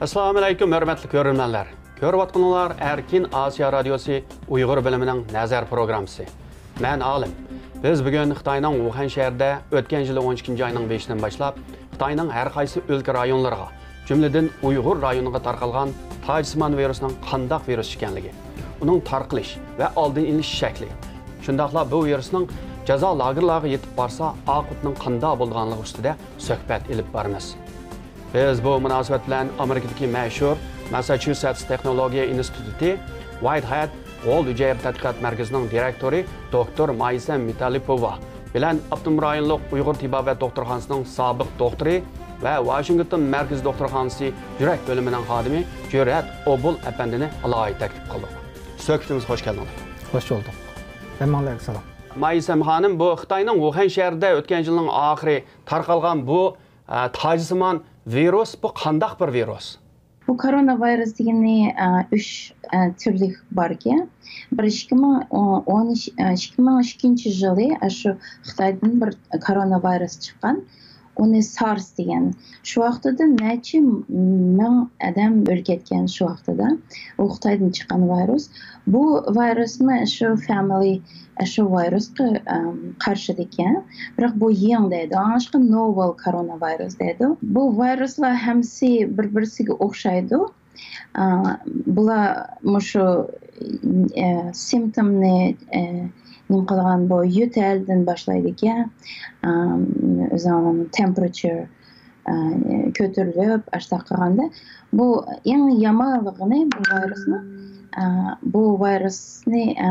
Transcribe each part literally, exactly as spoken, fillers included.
ئەسسالامۇئەلەيكۇم، ھۆرمەتلىك كۆرۈرمەنلەر. كۆرۈۋاتقىنىڭلار ئەركىن ئاسىيا رادىيوسى ئۇيغۇر بۆلۈمىنىڭ نەزەر پروگراممىسى. مەن ئالىم. بىز بۈگۈن خىتاينىڭ ۋۇخەن شەھىرىدە ئۆتكەن يىلى ئون ئىككىنچى ئاينىڭ بېشىدىن باشلاپ خىتاينىڭ ھەر قايسى ئۆلكە رايونلىرىغا، جۈملىدىن ئۇيغۇر رايونىغا تارقالغان تاجسىمان ۋىرۇسنىڭ قانداق ۋىرۇس ئىكەنلىكى، ئۇنىڭ تارقىلىش ۋە ئالدىنى ئېلىش شەكلى، شۇنداقلا بۇ ۋىرۇسنىڭ جازا لاگېرلارغا يېتىپ بارسا ئاقىۋىتىنىڭ قانداق بولىدىغانلىقى ئۈستىدە سۆھبەت ئېلىپ بارىمىز. بىز بۇ مۇناسىۋەت بىلەن ئامېرىكىدىكى مەشھۇر ماسساچۇسېتس تېخنولوگىيە ئىنستىتۇتى ۋايتھېد غول ھۈجەيرە تەتقىقات مەركىزىنىڭ دىرېكتورى دوكتور مايسەم مىتالىپوۋا بىلەن ئاپتونوم رايونلۇق ئۇيغۇر تېبابەت دوختۇرخانىسىنىڭ سابىق دوختۇرى ۋە ۋاشىنگتون مەركىزىي دوختۇرخانىسى يۈرەك بۆلۈمىنىڭ خادىمى جۈرئەت ئوبۇل ئەپەندىنى ئالاھىدە تەكلىپ قىلدۇق. سۆھبىتىمىزگە خوش كەلدىڭلار. خوش بولدۇق. ھەممىڭلارغا سالام. مايسەم خانىم، بۇ خىتاينىڭ ۋۇخەن شەھىرىدە ئۆتكەن يىلنىڭ ئاخىرى تارقالغان بۇ، ئە، تاجسىمان ۋىرۇس، بۇ قانداق بىر ۋىرۇس؟ بۇ كورونا ۋىرۇس دېگىنى، ئە، ئۈچ، ئە، تۈرلۈك باركەن. بىر ئىككى مىڭ ئون، ئىككى مىڭ ئىككىنچى يىلى، ئە، شۇ خىتايدىن بىر كورونا ۋىرۇس چىققان. ئۇنى سارس دېگەن. شۇ ۋاقتىدا نەچچە مىڭ ئادەم ئۆلۈپ كەتكەن شۇ ۋاقتىدا. ئۇ خىتايدىن چىققان ۋىرۇس. بۇ ۋىرۇسمۇ شۇ فامىلى، شۇ ۋىرۇسقا، ئەم، قارشىدىكەن. بىراق بۇ يېڭى دەيدۇ. ئاڭلاشقا نوۋېل كورونا ۋىرۇس دەيدۇ. بۇ ۋىرۇسلار ھەممىسى بىر-بىرسىگە ئوخشايدۇ. ئا، بۇلار مۇشۇ، ئە، سىمپتومنى، ئە، نېمە قىلغان بۇ يۆتەلدىن باشلايدىكەن. ئا، ئۆزۈڭنىڭ تېمپېراتۇرا، ئا، كۆتۈرۈلۈپ، ئاشتاق قىلغاندا، بۇ ئەڭ يامانلىقىنى بۇ ۋىرۇسنىڭ، ئا، بۇ ۋىرۇسنى، ئا،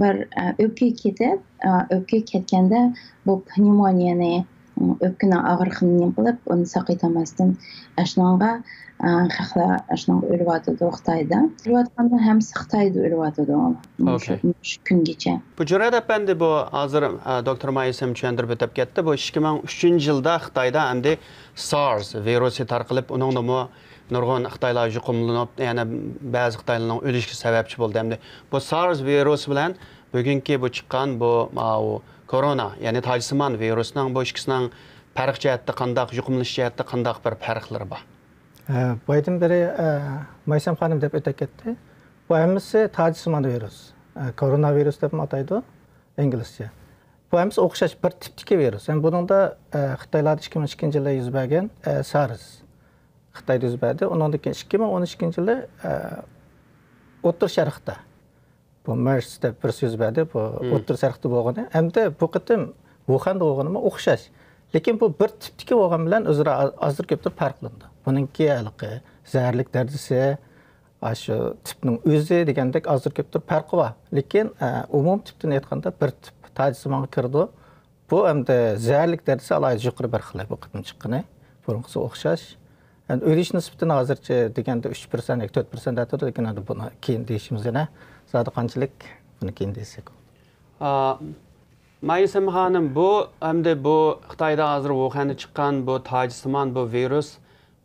بىر، ئا، ئۆپكىگە كېتىپ، ئا، ئۆپكىگە كەتكەندە بۇ پنېمونىيەنى، ئۆپكىنىڭ ئاغرىقىنى نېمە قىلىپ، ئۇنى ساقىيتالماستىن، ئاشۇنىڭغا، ئە، خەقلەر ئاشۇنىڭغا ئۆلۈۋاتىدۇ خىتايدا. ئۆلۈۋاتقانلار ھەممىسى خىتايدا ئۆلۈۋاتىدۇ مۇشۇ، ئوكەي. مۇشۇ كۈنگىچە. بۇ جۈرئەت ئەپەندى، بۇ ھازىر، ئە، دوكتور مايسەم چۈشەندۈرۈپ ئۆتۈپ كەتتى. بۇ ئىككى مىڭ ئۈچىنچى يىلدا خىتايدا ئەمدى سارس ۋىرۇسى تارقىلىپ، ئۇنىڭدىمۇ نۇرغۇن خىتايلار يۇقۇملىنىپ، يەنە بەزى خىتايلارنىڭ ئۆلۈشىگە سەۋەبچى بولدى. ئەمدى بۇ سارس ۋىرۇسى بىلەن بۈگۈنكى بۇ چىققان بۇ، ماۋۇ كورونا، يەنى تاجسىمان ۋىرۇسنىڭ بۇ ئىككىسىنىڭ پەرق جەھەتتە قانداق، يۇقۇملىنىش جەھەتتە قانداق بىر پەرقلىرى بار؟ ئە، بايىدىن بېرى، ئە، مايسەم خانىم دەپ ئۆتۈپ كەتتى. بۇ ھەممىسى تاجسىمان ۋىرۇس. ئە، كورونا ۋىرۇس دەپمۇ ئاتايدۇ ئىنگلىزچە. بۇ ھەممىسى ئوخشاش بىر تىپتىكى ۋىرۇس. ھەم بۇنىڭدا، ئە، خىتايلاردا ئىككى مىڭ ئىككىنچى يىلى يۈز بەرگەن، ئە، سارس خىتايدا يۈز بەردى. ئۇنىڭدىن كېيىن ئىككى مىڭ ئون ئىككىنچى يىلى، ئە، ئوتتۇرا شەرقتە بۇ مېرس دەپ بىرسى يۈز بەردى. بۇ مم. ئوتتۇرا شەرقتە بولغىنى. ئەمدى بۇ قېتىم ۋۇخەندە بولغىنىمۇ ئوخشاش. لېكىن بۇ بىر تىپتىكى بولغان بىلەن ئۆزئارا ئاز-، ئازدۇر كۆپتۇر پەرقلىنىدۇ. بۇنىڭكى ھېلىقى زەھەرلىك دەرىجىسى، ئاشۇ تىپنىڭ ئۆزى دېگەندەك ئازدۇر كۆپتۇر پەرقى بار. لېكىن، ئە، ئومۇمىي تىپتىن ئېيتقاندا بىر تىپ تاجسىمانغا كىرىدۇ. بۇ ئەمدى زەھەرلىك دەرىجىسى ئالاھىدە يۇقىرى بىر خىل بۇ قېتىم چىققىنى. بۇرۇنقىسىغا ئوخشاش. ئەمدى ئۆلۈش نىسبىتىنى ھازىرچە دېگەندە ئۈچ پىرسەنت ياكى تۆت پىرسەنت دەپ تۇرىدۇ، لېكىن ئەمدى بۇنى كېيىن دېيىشىمىز يەنە. زادى قانچىلىك، بۇنى كېيىن دېسەك بولىدۇ. ئا، مايسەم خانىم، بۇ ئەمدى بۇ خىتايدا ھازىر ۋۇخەندە چىققان بۇ تاجسىمان بۇ ۋىرۇس،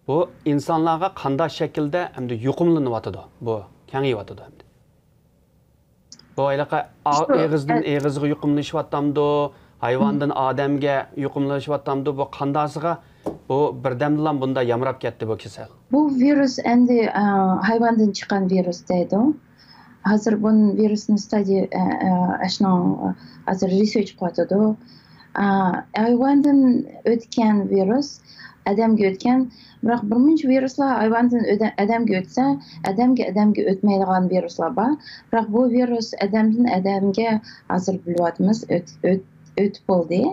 بۇ ئىنسانلارغا قانداق شەكىلدە ئەمدى يۇقۇملىنىۋاتىدۇ؟ بۇ كېڭىيىۋاتىدۇ ئەمدى. بۇ ھېلىقى ئا-، شۇ، ئېغىزدىن ئە، ئېغىزغا يۇقۇملىنىشىۋاتامدۇ؟ ھايۋاندىن ئادەمگە يۇقۇملىنىشىۋاتامدۇ؟ بۇ قانداقسىغا بۇ بىردەمدىلا بۇنداق يامراپ كەتتى بۇ كېسەل؟ بۇ ۋىرۇس ئەمدى، ئە، ھايۋاندىن چىققان ۋىرۇس دەيدۇ. ھازىر بۇ ۋىرۇسنى ستادىيە، ئە، ئە، ئەشنىڭ ھازىر رېسېرچ قىلىۋاتىدۇ. ئا، ھايۋاندىن ئۆتكەن ۋىرۇس ئادەمگە ئۆتكەن، بىراق بىر مۇنچە ۋىرۇسلار ھايۋاندىن ئۆدە-، ئادەمگە ئۆتسە، ئادەمگە، ئادەمگە ئۆتمەيدىغان ۋىرۇسلار بار. بىراق بۇ ۋىرۇس ئادەمدىن ئادەمگە ھازىر بىلىۋاتىمىز، ئۆت-، ئۆت-، ئۆتۈپ بولدى.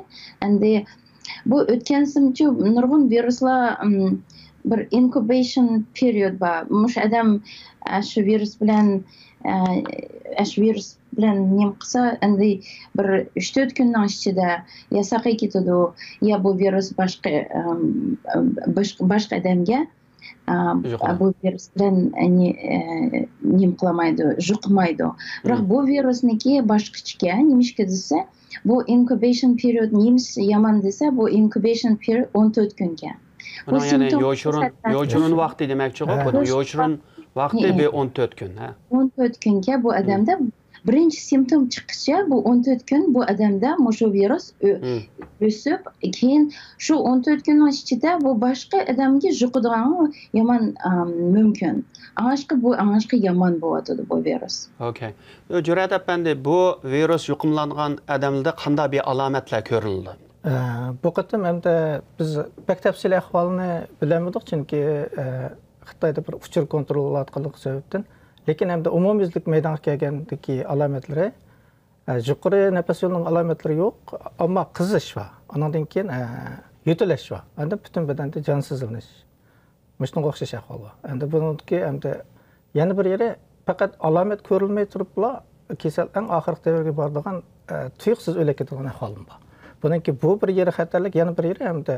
ئەمدى بۇ ئۆتكەنسىمچۇ نۇرغۇن ۋىرۇسلار، ئىم، بىر ئىنكۇبېيشن پېرىيود بار. مۇشۇ ئادەم، ئە، شۇ ۋىرۇس بىلەن، ئە، ئە، شۇ ۋىرۇس بىلەن نېمە قىلسا، ئەمدى بىر ئۈچ تۆت كۈننىڭ ئىچىدە يا ساقىيىپ كېتىدۇ، يا بۇ ۋىرۇس باشقا، ئىم، باشقا، باشقا ئادەمگە، ئا، يۇقىدۇ. بۇ ۋىرۇس بىلەن، ئە، نېمە قىلالمايدۇ، يۇقمايدۇ. بىراق بۇ ۋىرۇسنىڭكى باشقىچە ئىكەن، نېمىشقا دېسە، بۇ ئىنكۇبېيشن پېرىيود نېمىسى يامان دېسە، بۇ ئىنكۇبېيشن پېرىيود ئون تۆت كۈنكەن. بۇ ئۇنىڭ يەنى سىمپتوم يوشۇرۇن، كۆرسەتمەس. يوشۇرۇن ۋاقتى دېمەكچىغۇ، ھە. بۇنىڭ يوشۇرۇن ۋاقتى ھە. بىر ئون تۆت كۈن، ھە. ئون تۆت كۈنكە بۇ ئادەمدە بىرىنچى سىمپتوم چىققىچە بۇ ئون تۆت كۈن بۇ ئادەمدە مۇشۇ ۋىرۇس ئۆ- مم. ئۆسۈپ، كېيىن شۇ ئون تۆت كۈننىڭ ئىچىدە بۇ باشقا ئادەمگە يۇقىدىغان يامان، ئام، مۇمكىن. ئاڭاشقا بۇ، ئاڭاشقا يامان بولۇۋاتىدۇ بۇ ۋىرۇس. ئوكەي. جۈرئەت ئەپەندى، بۇ ۋىرۇس يۇقۇملانغان ئادەملەردە قانداق بىر ئالامەتلەر كۆرۈلىدۇ؟ ئە، بۇ قېتىم ئەمدى بىز بەك تەپسىلىي ئەھۋالنى بىلەلمىدۇق، چۈنكى، ئە، خىتايدا بىر ئۇچۇر كونترول بولۇۋاتقانلىقى سەۋەبتىن. لېكىن ئەمدى ئومۇميۈزلۈك مەيدانغا كەلگەندىكى ئالامەتلىرى، ئە، يۇقىرى نەپەس يولىنىڭ ئالامەتلىرى يوق، ئەمما قىزىش بار. ئانىڭدىن كېيىن، ئە، يۆتىلەش بار. ئەمدى پۈتۈن بەدەندە جانسىزلىنىش. مۇشۇنىڭغا ئوخشاش ئەھۋال بار. ئەمدى بۇنىڭدىكى ئەمدى يەنە بىر يېرى، پەقەت ئالامەت كۆرۈلمەي تۇرۇپلا كېسەل ئەڭ ئاخىرقى دەۋرگە بارىدىغان، ئە، تۇيۇقسىز ئۆلۈپ كېتىدىغان ئەھۋالمۇ بار. بۇنىڭكى بۇ بىر يېرى خەتەرلىك، يەنە بىر يېرى ئەمدى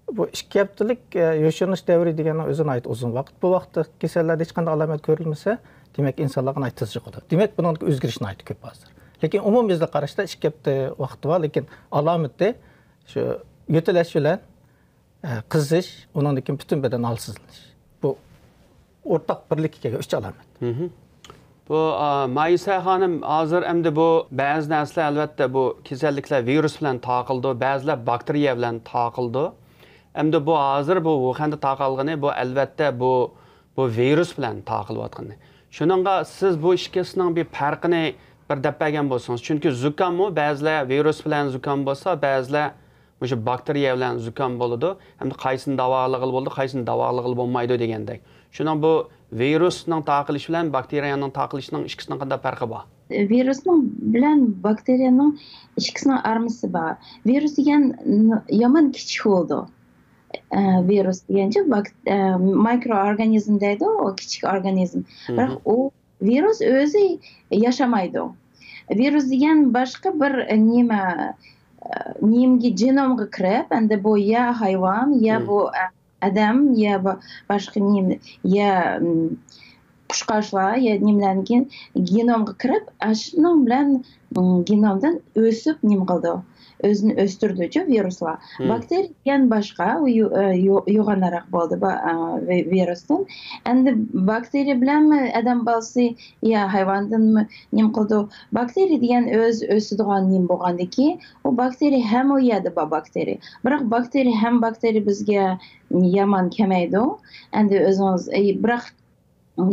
بۇ ئىككى ھەپتىلىك، ئە، يوشۇرۇنۇش دەۋرى دېگەننىڭ ئۆزى ناھايىتى ئۇزۇن ۋاقىت. بۇ ۋاقىتتا كېسەللەردە ھېچقانداق ئالامەت كۆرۈلمىسە، دېمەك، ئىنسانلارغا ناھايىتى تېز يۇقىدۇ. دېمەك، بۇنىڭدىكى ئۆزگىرىش ناھايىتى كۆپ ھازىر. لېكىن ئومۇميۈزلۈك قاراشتا ئىككى ھەپتە ۋاقىت بار، لېكىن ئالامىتى شۇ يۆتىلەش بىلەن، ئە، قىزىش، ئۇنىڭدىن كېيىن پۈتۈن بەدەن ھالسىزلىنىش. بۇ ئورتاق بىرلىككە كەلگەن ئۈچ ئالامەت. مھم. بۇ، ئا، مايسە خانىم، ھازىر ئەمدى بۇ بەزى نەرسىلەر، ئەلۋەتتە، بۇ كېسەللىكلەر ۋىرۇس بىلەن تارقىلىدۇ، بەزىلەر باكتېرىيە بىلەن تارقىلىدۇ. ئەمدى بۇ ھازىر بۇ ۋۇخەندە تارقالغىنى، بۇ، ئەلۋەتتە، بۇ، بۇ ۋىرۇس بىلەن تارقىلىۋاتقىنى. شۇنىڭغا سىز بۇ ئىككىسىنىڭ بىر پەرقىنى بىر دەپ بەرگەن بولسىڭىز. چۈنكى زۇكاممۇ بەزىلەر ۋىرۇس بىلەن زۇكام بولسا، بەزىلەر مۇشۇ باكتېرىيە بىلەن زۇكام بولىدۇ. ھەمدە قايسىنى داۋالىغىلى بولىدۇ، قايسىنى داۋالىغىلى بولمايدۇ دېگەندەك. شۇنىڭ بۇ ۋىرۇسنىڭ تارقىلىشى بىلەن باكتېرىيەنىڭ تارقىلىشىنىڭ ئىككىسىنىڭ قانداق پەرقى بار؟ ۋىرۇسنىڭ بىلەن باكتېرىيەنىڭ ئىككىسىنىڭ ئارىمىسى بار. ۋىرۇس دېگەن يامان كىچىك بولىدۇ. ئە، ۋىرۇس دېگەنچە باك-، ئە، مايكرو ئورگانىزم دەيدۇ، ئۇ كىچىك ئورگانىزم. بىراق ئۇ ۋىرۇس ئۆزى ياشىمايدۇ. ۋىرۇس دېگەن باشقا بىر نېمە، نېمىگە، جېنومغا كىرىپ، ئەمدى بۇ يا ھايۋان، يا بۇ، ئادەم، يا با-، باشقا نېمە، يا، م، قۇشقاچلار، يا نېمىلەرنىڭكى گېنومغا كىرىپ، ئاشۇنىڭ بىلەن، م، گېنومدىن ئۆسۈپ نېمە قىلىدۇ؟ ئۆزىنى ئۆستۈرىدۇچۇ ۋىرۇسلار. باكتېرىيە دېگەن باشقا، ئۇ يو-، ئە، يو-، يوغانراق بولىدۇ، با-، ئە، ۋى-، ۋىرۇستىن. ئەمدى باكتېرىيە بىلەنمۇ ئادەم بالىسى يا ھايۋاندىنمۇ نېمە قىلىدۇ؟ باكتېرىيە دېگەن ئۆز ئۆسىدىغان نېمە بولغاندىكى، ئۇ باكتېرىيە ھەممە يەردە بار باكتېرىيە. بىراق باكتېرىيە، ھەممە باكتېرىيە بىزگە يامان كەلمەيدۇ. ئەمدى ئۆزىڭىز، ئەي، بىراق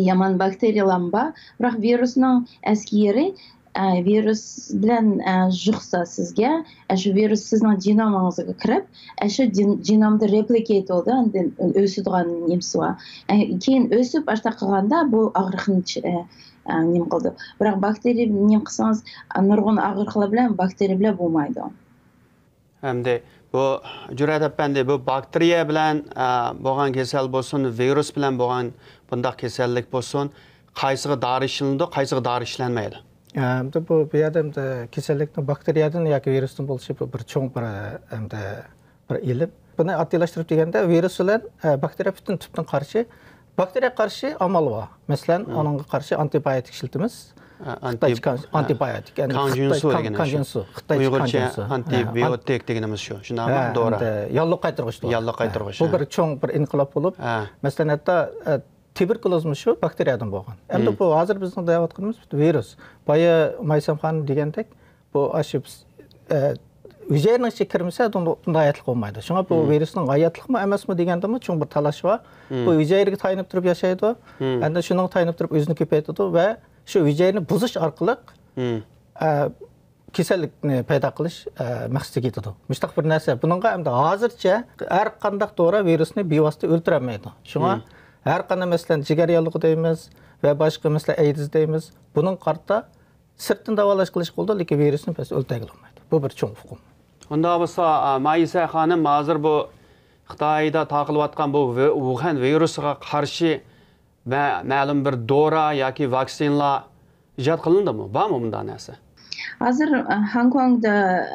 يامان باكتېرىيەلارمۇ بار. بىراق ۋىرۇسنىڭ ئەسكى يېرى، ئە، ۋىرۇس بىلەن، ئە، يۇقسا سىزگە، ئە، شۇ ۋىرۇس سىزنىڭ جېنومىڭىزغا كىرىپ، ئە، شۇ جېن-، جېنومدا رېپلىكېيت بولىدۇ، ئاندىن ئۆسىدىغان نېمىسى بار. ئە، كېيىن ئۆسۈپ، ئاشۇنداق قىلغاندا بۇ ئاغرىقنى چ-، ئە، ئە، نېمە قىلىدۇ. بىراق باكتېرىيە نېمە قىلسىڭىز، ئە، نۇرغۇن ئاغرىقلار بىلەن باكتېرىيە بىلەن بولمايدۇ. ئەمدى بۇ جۈرئەت ئەپەندى، بۇ باكتېرىيە بىلەن، ئە، بولغان كېسەل بولسۇن، ۋىرۇس بىلەن بولغان بۇنداق كېسەللىك بولسۇن، قايسىغا دارى ئىشلىنىدۇ، قايسىغا دارى ئىشلەنمەيدۇ؟ ئەمدى بۇ، بۇ يەردە ئەمدى كېسەللىكنىڭ باكتېرىيەدىن ياكى ۋىرۇستىن بولۇشى بۇ بىر چوڭ بىر، ئەمدى بىر ئىلىم. بۇنى ئاددىيلاشتۇرۇپ دېگەندە، ۋىرۇس بىلەن، ئە، باكتېرىيە پۈتۈن تۈپتىن قارشى. باكتېرىيەگە قارشى ئامال بار. مەسىلەن، ئۇنىڭغا قارشى ئانتىبىيوتىك ئىشلىتىمىز. ئە، خىتايچە ئانتىب-، كان-، ئە، ئانتىتبىئوتىك، يەنى كانجۇنسۇ خىتاي دېگىنىمىز شۇ. خىتايچە ئۇيغۇرچە كانجۇنسۇ. ئانتىبىئوتىك دېگىنىمىز شۇ. شۇنداقمۇ؟ ھە، دورا. ئەمدى ياللۇغ قايتۇرغۇچ دورا. ياللۇغ قايتۇرغۇچ، بۇ بىر چوڭ بىر ئىنقىلاب بولۇپ، مەسىلەن، ھەتتا، ئە، تۇبېركۇلوزمۇ شۇ باكتېرىيەدىن بولغان. ئەمدى بۇ ھازىر بىزنىڭ دەۋاتقىنىمىز ۋىرۇس. بايا مايسەم خانىم دېگەندەك، بۇ ئاشۇ، ئە، ھۈجەيرىنىڭ ئىچىگە كىرمىسە، بۇندا، بۇندا ھاياتلىق بولمايدۇ. شۇڭا بۇ ۋىرۇسنىڭ ھاياتلىقمۇ ئەمەسمۇ دېگەندىمۇ چوڭ بىر تالاش بار. بۇ ھۈجەيرىگە تايىنىپ تۇرۇپ ياشايدۇ. ئەمدى شۇنىڭغا تايىنىپ تۇرۇپ ئۆزىنى كۆپەيتىدۇ ۋە شۇ ھۈجەيرىنى بۇزۇش ئارقىلىق، ئە، كېسەللىكنى پەيدا قىلىش، ئە، مەقسىتىگە يېتىدۇ. مۇشۇنداق بىر نەرسە. بۇنىڭغا ئەمدى ھازىرچە ھەر قانداق دورا ۋىرۇسنى بىۋاسىتە ئۆلتۈرەلمەيدۇ. شۇڭا ھەر قانداق، مەسىلەن، جىگەر ياللۇغى دەيمىز ۋە باشقا، مەسىلەن، ئەيدىز دەيمىز. بۇنىڭغا قارىتا سىرتتىن داۋالاش قىلىشقا بولىدۇ، لېكىن ۋىرۇسنى بەس ئۆلتۈرگىلى بولمايدۇ. بۇ بىر چوڭ ئۇقۇم. ئۇنداق بولسا، ئا، مايسە خانىم، ھازىر بۇ خىتايدا تارقىلىۋاتقان بۇ ۋى-، ۋۇخەن ۋىرۇسىغا قارشى مە-، مەلۇم بىر دورا ياكى ۋاكسىنىلار ئىجاد قىلىندىمۇ؟ بارمۇ مۇنداق نەرسە؟ ھازىر، ئا، ھاڭكوڭدا،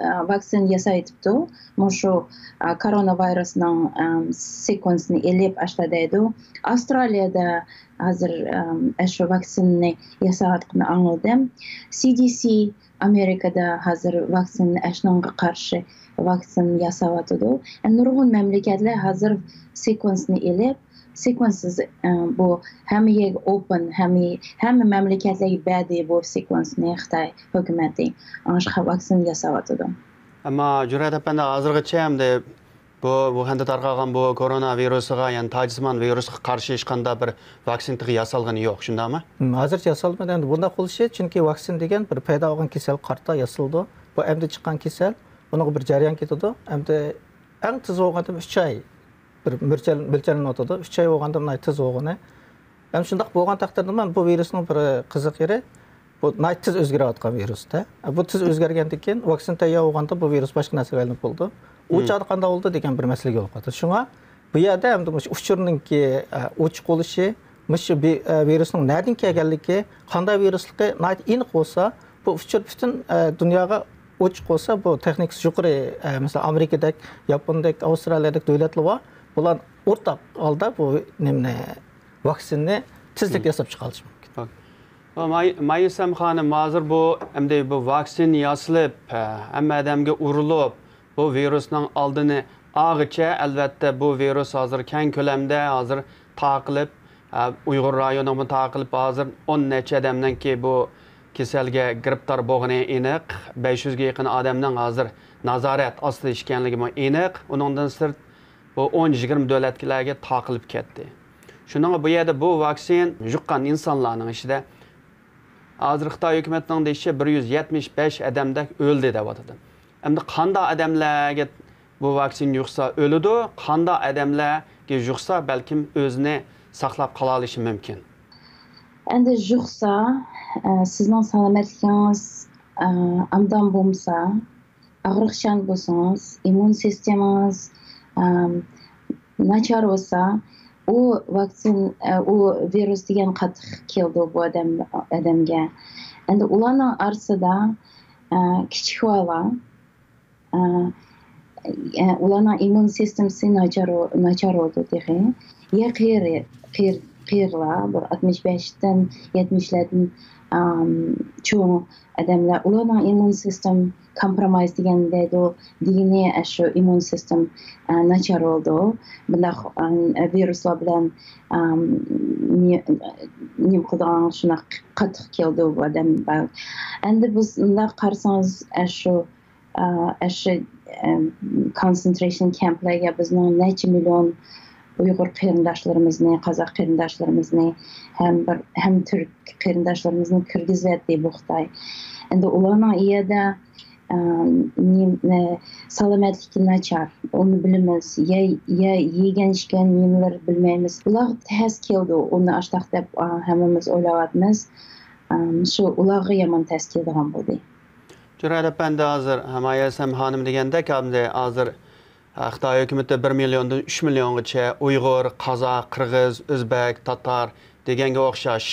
ئا، ۋاكسىن ياسايتىپتۇ. مۇشۇ، ئا، كورونا ۋىرۇسنىڭ، ئا، سېكۋېنسىنى ئېلىپ ئاشتا دەيدۇ. ئاۋسترالىيەدە ھازىر، ئا، ئاشۇ ۋاكسىننى ياساۋاتقىنىنى ئاڭلىدىم. سى دى سى ئامېرىكىدا ھازىر ۋاكسىن، ئەشنىڭغا قارشى ۋاكسىن ياساۋاتىدۇ. نۇرغۇن مەملىكەتلەر ھازىر سېكۋېنسنى ئېلىپ، سېكۋېنسىز، ئە، بۇ ھەممە يەرگە ئوپېن، ھەممە، ھەممە مەملىكەتلەرگە بەردى بۇ سېكۋېنسنى خىتاي ھۆكۈمىتى. ئاڭشىغا ۋاكسىنا ياساۋاتىدۇ. ئەمما جۈرئەت ئەپەندى، ھازىرغىچە ئەمدى بۇ ۋۇخەندە تارقالغان بۇ كورونا ۋىرۇسىغا، يەنى تاجسىمان ۋىرۇسقا قارشى ھېچقانداق بىر ۋاكسىنا تېخى ياسالغىنى يوق، شۇنداقمۇ؟ ھىم، ھازىرچە ياسالمىدى. ئەمدى بۇنداق بولۇشى، چۈنكى ۋاكسىنا دېگەن بىر پەيدا بولغان كېسەلگە قارىتا ياسىلىدۇ. بۇ ئەمدى چىققان كېسەل، بۇنىڭغا بىر جەريان كېتىدۇ. ئەمدى ئەڭ تېز بولغاندا ئۈچ ئاي بىر مۆلچەر-، مۆلچەرلىنىۋاتىدۇ. ئۈچ ئاي بولغاندا ناھايىتى تېز بولغىنى. ھەم شۇنداق بولغان تەقدىردىمۇ بۇ ۋىرۇسنىڭ بىر قىزىق يېرى، بۇ ناھايىتى تېز ئۆزگىرىۋاتقان ۋىرۇس-تە. بۇ تېز ئۆزگەرگەندىن كېيىن ۋاكسىنا تەييار بولغاندا بۇ ۋىرۇس باشقا نەرسىگە ئايلىنىپ بولىدۇ. ئۇ چاغدا قانداق بولىدۇ دېگەن بىر مەسىلە يولۇقىدۇ. شۇڭا بۇ يەردە ئەمدى مۇشۇ ئۇچۇرنىڭكى، ئە، ئوچۇق بولۇشى، مۇشۇ بى-، ئە، ۋىرۇسنىڭ نەدىن كەلگەنلىكى، قانداق ۋىرۇسلۇقى ناھايىتى ئېنىق بولسا، بۇ ئۇچۇر پۈتۈن، ئە، دۇنياغا ئوچۇق بولسا، بۇ تېخنىكىسى يۇقىرى، ئە، مەسىلەن، ئامېرىكىدەك، ياپوندەك، ئاۋسترالىيەدەك دۆلەتلەر بار. بۇلار ئورتاق ھالدا بۇ نېمىنى، ۋاكسىننى تېزلىك ياساپ چىقىۋېلىشى مۇمكىن. ماي-، مايسەم خانىم، ھازىر بۇ، ئەمدى بۇ ۋاكسىن ياسىلىپ، ھەممە ئادەمگە ئۇرۇلۇپ، بۇ ۋىرۇسنىڭ ئالدىنى ئالغىچە، ئەلۋەتتە، بۇ ۋىرۇس ھازىر كەڭ كۆلەمدە ھازىر تارقىلىپ، ئۇيغۇر رايونىغىمۇ تارقىلىپ، ھازىر ئون نەچچە ئادەمنىڭكى بۇ كېسەلگە گىرىپتار بولغىنى ئېنىق، بەش يۈزگە يېقىن ئادەمنىڭ ھازىر نازارەت ئاستىدا ئىكەنلىكىمۇ ئېنىق. ئۇنىڭدىن سىرت، بۇ ئون يىگىرمە دۆلەتلەرگە تارقىلىپ كەتتى. شۇنىڭغا بۇ يەردە بۇ ۋاكسىن يۇققان ئىنسانلارنىڭ ئىچىدە ھازىر خىتاي ھۆكۈمىتىنىڭ دېيىشىچە بىر يۈز يەتمىش بەش ئادەمدەك ئۆلدى دەۋاتىدۇ. ئەمدى قانداق ئادەملەرگە بۇ ۋاكسىن يۇقسا ئۆلىدۇ، قانداق ئادەملەرگە يۇقسا بەلكىم ئۆزىنى ساقلاپ قالالىشى مۇمكىن؟ ئەمدى يۇقسا، ئە، سىزنىڭ سالامەتلىكىڭىز، ئە، ئابدان بولمىسا، ئاغرىقچان بولسىڭىز، ئىممۇن سىستېمىڭىز، ئەم، ناچار بولسا، ئۇ ۋاكسىن، ئە، ئۇ ۋىرۇس دېگەن قاتتىق كېلىدۇ بۇ ئادەم، ئادەمگە. ئەمدى ئۇلارنىڭ ئارىسىدا، ئە، كىچىك بالىلار، ئە، ئە، ئۇلارنىڭ ئىممۇن سىستېمىسى ناچار، ناچار بولىدۇ تېخى. يا قېرى، قېر-، قېرىلار، بىر ئاتمىش بەشتىن، يەتمىشلەردىن، ئام، چوڭ ئادەملەر، ئۇلارنىڭ ئىممۇن سىستېم كومپرومايز دېگەن دەيدۇ، دېگىنى ئاشۇ ئىممۇن سىستېم، ئە، ناچار بولىدۇ. بۇنداق، ئە، ۋىرۇسلار بىلەن، ئام، نې-، نېمە قىلىدىغان شۇنداق قاتتىق كېلىدۇ بۇ ئادەم. ئەمدى بىز مۇنداق قارىسىڭىز، ئاشۇ ئاشۇ، ئە، كونسېنترېيشن كەمپلەرگە بىزنىڭ نەچچە مىليون ئۇيغۇر قېرىنداشلىرىمىزنى، قازاق قېرىنداشلىرىمىزنى، ھەم بىر، ھەم تۈرك قېرىنداشلىرىمىزنى كىرگۈزۈۋەتتى بۇ خىتاي. ئەمدى ئۇلارنىڭ ئۇ يەردە، ئە، نېم-، ئە، سالامەتلىكى ناچار، ئۇنى بىلىمىز. يە، يە يېگەن ئىچكەن نېمىلەر بىلمەيمىز. ئۇلارغا تەس كېلىدۇ، ئۇنى ئاشتاق دەپ، ئە، ھەممىمىز ئويلاۋاتىمىز. ئە، شۇ ئۇلارغا يامان تەس كېلىدىغان بولدى. جۈرئەت ئەپەندى، ھازىر مايسەم خانىم دېگەندەك، ئەمدى ھازىر، ئە، خىتاي ھۆكۈمىتى بىر مىليوندىن ئۈچ مىليونغىچە ئۇيغۇر، قازاق، قىرغىز، ئۆزبەك، تاتار دېگەنگە ئوخشاش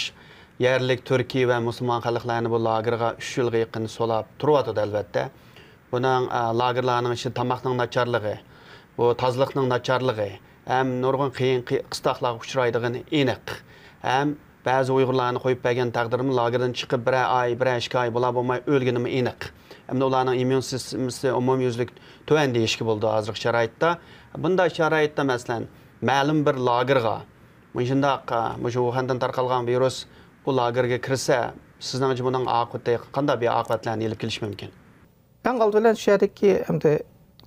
يەرلىك تۈركىي ۋە مۇسۇلمان خەلقلەرنى بۇ لاگېرغا ئۈچ يىلغا يېقىن سولاپ تۇرۇۋاتىدۇ، ئەلۋەتتە. بۇنىڭ، ئە، لاگېرلارنىڭ ئىچىدە تاماقنىڭ ناچارلىقى، بۇ تازىلىقنىڭ ناچارلىقى ھەم نۇرغۇن قىيىن قى-، قىستاقلارغا ئۇچرايدىغىنى ئېنىق. ھەم بەزى ئۇيغۇرلارنى قويۇپ بەرگەن تەقدىردىمۇ لاگېردىن چىقىپ بىرەر ئاي، بىرەر ئىككى ئاي بۇلار بولماي ئۆلگىنىمۇ ئېنىق. ئەمدى ئۇلارنىڭ ئىممۇن سىستېمىسى ئومۇميۈزلۈك تۆۋەن دېيىشكە بولىدۇ ھازىرقى شارائىتتا. بۇنداق شارائىتتا، مەسىلەن، مەلۇم بىر لاگېرغا مۇشۇنداق، مۇشۇ ۋۇخەندىن تارقالغان ۋىرۇس بۇ لاگېرغا كىرسە، سىزنىڭچە بۇنىڭ ئاقىۋىتى قانداق بىر ئاقىۋەتلەرنى ئېلىپ كېلىشى مۇمكىن؟ ئەڭ ئالدى بىلەن شۇ يەردىكى ئەمدى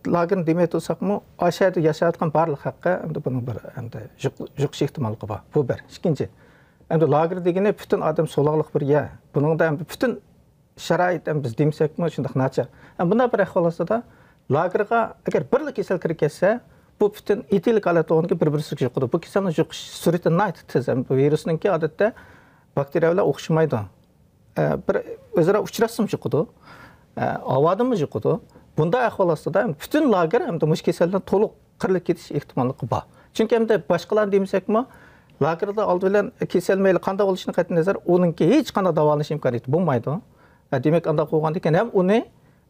لاگېرنى دېمەي تۇرساقمۇ، ئاشۇ يەردە ياشاۋاتقان بارلىق خەلققە ئەمدى بۇنىڭ بىر ئەمدى يۇق-، يۇقۇش ئېھتىماللىقى بار. بۇ بىر. ئىككىنچى، ئەمدى لاگېر دېگىنى پۈتۈن ئادەم سولاقلىق بىر يەر. بۇنىڭدا ئەمدى پۈتۈن شارائىت، ئەمدى بىز دېمىسەكمۇ شۇنداق ناچار. ئەمدى بۇنداق بىر ئەھۋال ئاستىدا لاگېرغا ئەگەر بىرلا كېسەل كىرىپ كەتسە، بۇ پۈتۈن ئېتىلىك ھالەتتە بولغاندىكىن بىر-بىرسىگە يۇقىدۇ. بۇ كېسەلنىڭ يۇقۇش سۈرئىتى ناھايىتى تېز. ئەمدى بۇ ۋىرۇسنىڭكى ئادەتتە باكتېرىيە بىلەن ئوخشىمايدۇ. ئە، بىر ئۆزئارا ئۇچراشسىمۇ يۇقىدۇ. ئە، ھاۋادىنمۇ يۇقىدۇ. بۇنداق ئەھۋال ئاستىدا پۈتۈن لاگېر ئەمدى مۇشۇ كېسەلدىن تولۇق قىرىلىپ كېتىش ئېھتىماللىقى بار. چۈنكى ئەمدى باشقىلارنى دېمىسەكمۇ، لاگېردا ئالدى بىلەن كېسەل مەيلى قانداق بولۇشىدىن قەتئىي نەزەر، ئۇنىڭكى ھېچقانداق داۋالىنىش ئىمكانىيىتى بولمايدۇ. ئە، دېمەك، ئانداق بولغاندىكىن ھەم ئۇنى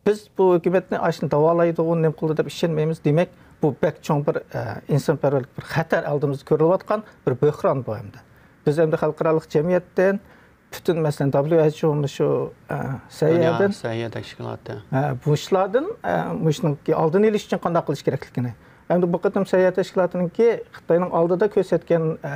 بىز بۇ ھۆكۈمەتنى ئاشۇنى داۋالايدىغۇ، نېمە قىلىدۇ دەپ ئىشەنمەيمىز. دېمەك، بۇ بەك چوڭ بىر، ئە، ئىنسانپەرۋەرلىك بىر خەتەر، ئالدىمىزدا كۆرۈلۈۋاتقان بىر بۆھران بۇ ئەمدى. بىز ئەمدى خەلقئارالىق جەمئىيەتتىن پۈتۈن، مەسىلەن، دابليۇ ئېچ ئو مۇشۇ، ئە، دۇنيا سەھىيەدىن، سەھىيە تەشكىلاتى. ئە، مۇشۇلاردىن، ئە، مۇشۇنىڭ ئالدىنى ئېلىش ئۈچۈن قانداق قىلىش كېرەكلىكىنى، ئەمدى بۇ قېتىم سەھىيە تەشكىلاتىنىڭكى خىتاينىڭ ئالدىدا كۆرسەتكەن، ئە،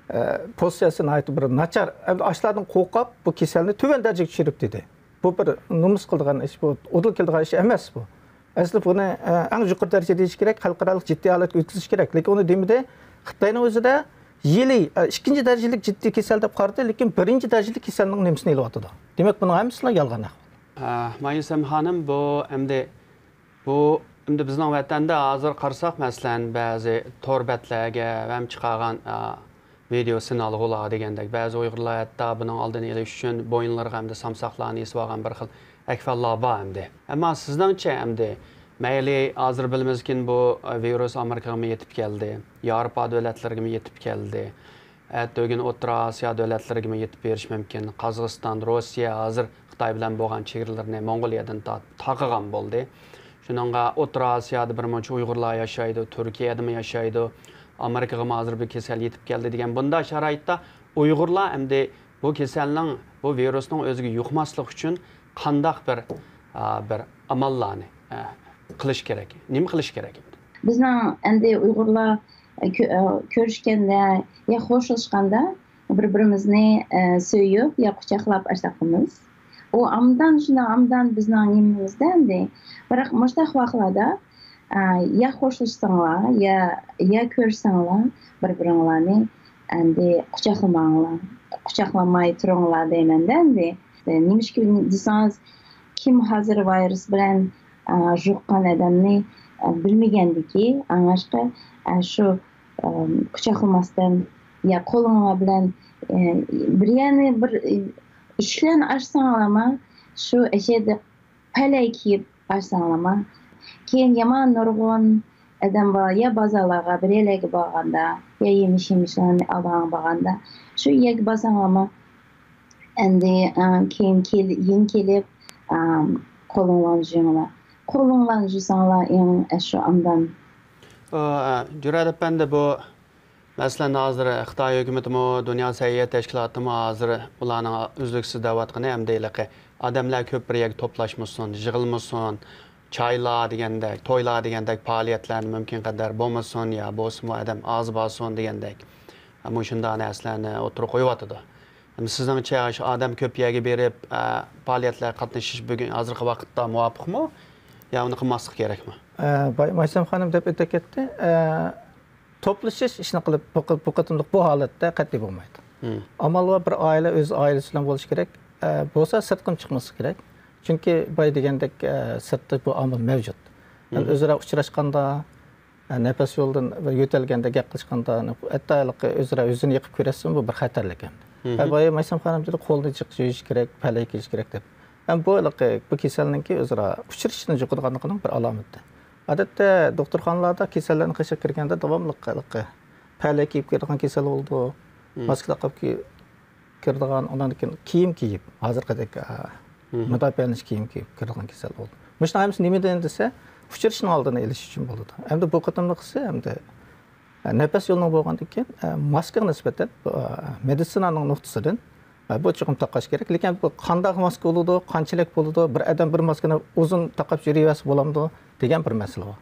ئە، پوزىتسىيەسى ناھايىتى بىر ناچار. ئەمدى ئاشۇلاردىن قورقۇپ، بۇ كېسەلنى تۆۋەن دەرىجىگە چۈشۈرۈپ دېدى. بۇ بىر نومۇس قىلىدىغان ئىش، بۇ ئۇدۇل كېلىدىغان ئىش ئەمەس بۇ. ئەسلى بۇنى، ئە، ئەڭ يۇقىرى دەرىجىدە دېيىش كېرەك، خەلقئارالىق جىددىي ھالەتكە ئۆتكۈزۈش كېرەك. لېكىن ئۇنى دېمىدى. خىتاينىڭ ئۆزىدە يىلى، ئە، ئىككىنچى دەرىجىلىك جىددىي كېسەل دەپ قارىدى، لېكىن بىرىنچى دەرىجىلىك كېسەلنىڭ نېمىسىنى ئېلىۋاتىدۇ. دېمەك، بۇنىڭ ھەممىسىلا يالغان ئەھۋال. ئە، مايسەم خانىم، بۇ ئەمدى بۇ ئەمدى بىزنىڭ ۋەتەندە ھازىر قارىساق، مەسىلەن، بەزى تور بەتلەرگە ھەم چىقارغان، ئا، ۋىدېئو سىنئالغۇلار دېگەندەك، بەزى ئۇيغۇرلار ھەتتا بۇنىڭ ئالدىنى ئېلىش ئۈچۈن بويۇنلىرىغا ئەمدى سامساقلارنى ئېسىۋالغان بىر خىل ئەھۋاللار بار ئەمدى. ئەمما سىزنىڭچە ئەمدى، مەيلى ھازىر بىلىمىزكىن، بۇ ۋىرۇس ئامېرىكىغىمۇ يېتىپ كەلدى، ياۋروپا دۆلەتلىرىگىمۇ يېتىپ كەلدى. ئەتىگۈن ئوتتۇرا ئاسىيا دۆلەتلىرىگىمۇ يېتىپ بېرىشى مۇمكىن. قازاقىستان، روسىيە ھازىر خىتاي بىلەن بولغان چېگرىلىرىنى موڭغۇلىيەدىن تا-، تاقىغان بولدى. شۇنىڭغا ئوتتۇرا ئاسىيادا بىر مۇنچە ئۇيغۇرلار ياشايدۇ، تۈركىيەدىمۇ ياشايدۇ. ئامېرىكىغىمۇ ھازىر بىر كېسەل يېتىپ كەلدى دېگەن بۇنداق شارائىتتا ئۇيغۇرلار ئەمدى بۇ كېسەلنىڭ، بۇ ۋىرۇسنىڭ ئۆزىگە يۇقماسلىقى ئۈچۈن قانداق بىر، ئا، بىر ئاماللارنى، ئە، قىلىش كېرەك؟ نېمە قىلىش كېرەك ئەمدى؟ بىزنىڭ ئەمدى ئۇيغۇرلار، ئە، كۆ-، ئە، كۆرۈشكەندە يا خوشلاشقاندا بىر-بىرىمىزنى، ئە، سۆيۈپ يا قۇچاقلاپ ئاشۇنداق قىلىمىز. ئۇ ئامدان شۇنداق ئامدان بىزنىڭ نېمىمىزدە ئەمدى. بىراق مۇشۇنداق ۋاقىتلاردا، ئە، يا خوشلاشساڭلار، يا، يا كۆرسەڭلار بىر-بىرىڭلارنى ئەمدى قۇچاقلىماڭلار. قۇچاقلىماي تۇرۇڭلار دەيمەن-دە ئەمدى. نېمىشقا دېسىڭىز، كىم ھازىر ۋىرۇس بىلەن، ئە، يۇققان ئادەمنى، ئە، بىلمىگەندىكى، ئاڭلاشقا، ئە، شۇ، ئە، قۇچاقلىماستىن يا قولۇڭلار بىلەن، ئە، بىر يەرنى، بىر، ئە، ئىشىكلەرنى ئاچساڭلارمۇ، شۇ ئەشەدە پەلەي كىيىپ ئاچساڭلارمۇ. كېيىن يامان نۇرغۇن ئادەم بار، يا بازارلارغا بىر يەرلەرگە بارغاندا، يا يېمىش-يېمىشلارنى ئالىدىغان بارغاندا، شۇ يەرگە بارساڭلارمۇ، ئەمدى، ئە، كېيىن كېل-، يېڭى كېلىپ، ئە، قولۇڭلارنى جۇيۇڭلار. قولۇڭلارنى جۇساڭلار، ئەڭ، ئە، شۇ ئاندان. ئۇ، ئە، جۈرئەت ئەپەندى، بۇ، مەسىلەن، ھازىر خىتاي ھۆكۈمىتىمۇ، دۇنيا سەھىيە تەشكىلاتىمۇ ھازىر ئۇلارنىڭ ئۈزلۈكسىز دەۋاتقىنى ئەمدى ھېلىقى ئادەملەر كۆپ بىر يەرگە توپلاشمىسۇن، يىغىلمىسۇن، چايلار دېگەندەك، تويلار دېگەندەك پائالىيەتلەرنى مۇمكىن قەدەر بولمىسۇن يا بولسىمۇ ئادەم ئاز بارسۇن دېگەندەك، مۇشۇنداق نەرسىلەرنى ئوتتۇرىغا قويۇۋاتىدۇ. ئەمدى سىزنىڭچە، شۇ ئادەم كۆپ يەرگە بېرىپ، ئە، پائالىيەتلەرگە قاتنىشىش بۈگۈن، ھازىرقى ۋاقىتتا مۇۋاپىقمۇ؟ يا ئۇنى قىلماسلىق كېرەكمۇ؟ ئە، باي-، مايسەم خانىم دەپ ئۆتۈپ كەتتى. ئە، توپلىشىش ئىشنى قىلىپ، بۇ قېت-، بۇ قېتىملىق بۇ ھالەتتە قەتئىي بولمايدۇ. مم. ئامال بار، بىر ئائىلە ئۆز ئائىلىسى بىلەن بولۇشى كېرەك. ئە، بولسا سىرتقىمۇ چىقماسلىقى كېرەك. چۈنكى باي دېگەندەك، ئە، سىرتتا بۇ ئامىل مەۋجۇت. يەنى مم. ئۆزئارا ئۇچراشقاندا، ئە، نەپەس يولىدىن بىر يۆتەلگەندە گەپ قىلىشقاندا، ھەتتا ھېلىقى ئۆزئارا ئۆزىنى يېقىپ كۆرۈشسىمۇ بىر خەتەرلىك ئەمدى. مم. ئە، بايا مايسەم خانىم دېدى، قولنى جىق يۇيۇش كېرەك، پەلەي كىيىش كېرەك دەپ. ئەمدى بۇ ھېلىقى بۇ كېسەلنىڭكى ئۆزئارا ئۇچرىشىشتىن يۇقىدىغانلىقىنىڭ بىر ئالامىتى. ئادەتتە دوختۇرخانىلاردا كېسەللەرنىڭ قېشىغا كىرگەندە داۋاملىق ھېلىقى پەلەي كىيىپ كىرىدىغان كېسەل بولىدۇ، مم. ماسكا تاقاپ كىي-، كىرىدىغان، ئۇنىڭدىن كېيىن كىيىم كىيىپ، ھازىرقىدەك، ئا، مم. مۇداپىئەلىنىش كىيىم كىيىپ كىرىدىغان كېسەل بولىدۇ. مۇشۇنىڭ ھەممىسى نېمىدىن دېسە، ئۇچرىشىشنىڭ ئالدىنى ئېلىش ئۈچۈن بولىدۇ. ئەمدى بۇ قېتىملىقىسى ئەمدى نەپەس يولىنىڭ بولغاندىن كېيىن، ئە، ماسكىغا نىسبەتەن، ئە، مېدىتسىنانىڭ نۇقتىسىدىن، ئە، بۇ چوقۇم تاقاش كېرەك. لېكىن بۇ قانداق ماسكا بولىدۇ، قانچىلىك بولىدۇ، بىر ئادەم بىر ماسكىنى ئۇزۇن تاقاپ يۈرۈۋەرسە بولامدۇ دېگەن بىر مەسىلە بار.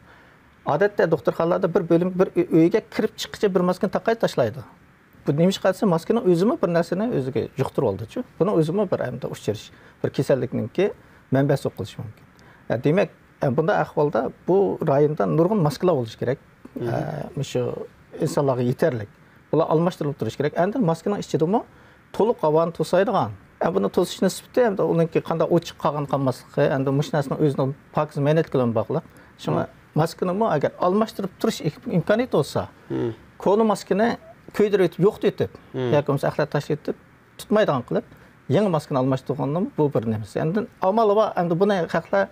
ئادەتتە دوختۇرخانىلاردا بىر بۆلۈم، بىر ئۆ-، ئۆيگە كىرىپ چىققىچە بىر ماسكىنى تاقاي تاشلايدۇ. بۇ نېمىشقا دېسە، ماسكىنىڭ ئۆزىمۇ بىر نەرسىنى ئۆزىگە يۇقتۇرۇۋالىدۇچۇ. بۇنىڭ ئۆزىمۇ بىر ئەمدى ئۇچرىشىش، بىر كېسەللىكنىڭكى مەنبەسى بولۇپ قېلىشى مۇمكىن. ئە، دېمەك، ئە، بۇنداق ئەھۋالدا بۇ رايوندا نۇرغۇن ماسكىلار بولۇشى كېرەك. مم. ئە، مۇشۇ ئىنسانلارغا يېتەرلىك. بۇلار ئالماشتۇرۇلۇپ تۇرۇشى كېرەك. ئەمدى ماسكىنىڭ ئىچىدىمۇ تولۇق ھاۋانى توسايدىغان. ئە، بۇنى توسۇش نىسبىتى ئەمدى ئۇنىڭكى قانداق ئوچۇق قالغان قالماسلىقى، ئەمدى مۇشۇ نەرسىنىڭ ئۆزىنىڭ پاكىز مەنئەتلىكى بىلەن باغلىق. شۇڭا مم. ماسكىنىمۇ ئەگەر ئالماشتۇرۇپ تۇرۇش ئىمكانىيىتى بولسا، مم. كونا ماسكىنى كۆيدۈرۈۋېتىپ، يوقىتىۋېتىپ، مم. ياكى بولمىسا ئەخلەت تاشلىۋېتىپ، تۇتمايدىغان قىلىپ، يېڭى ماسكىنى ئالماشتۇرغاندا بۇ بىر نېمىسى. ئەمدى ئامال بار، ئەمدى بۇنى خەقلەر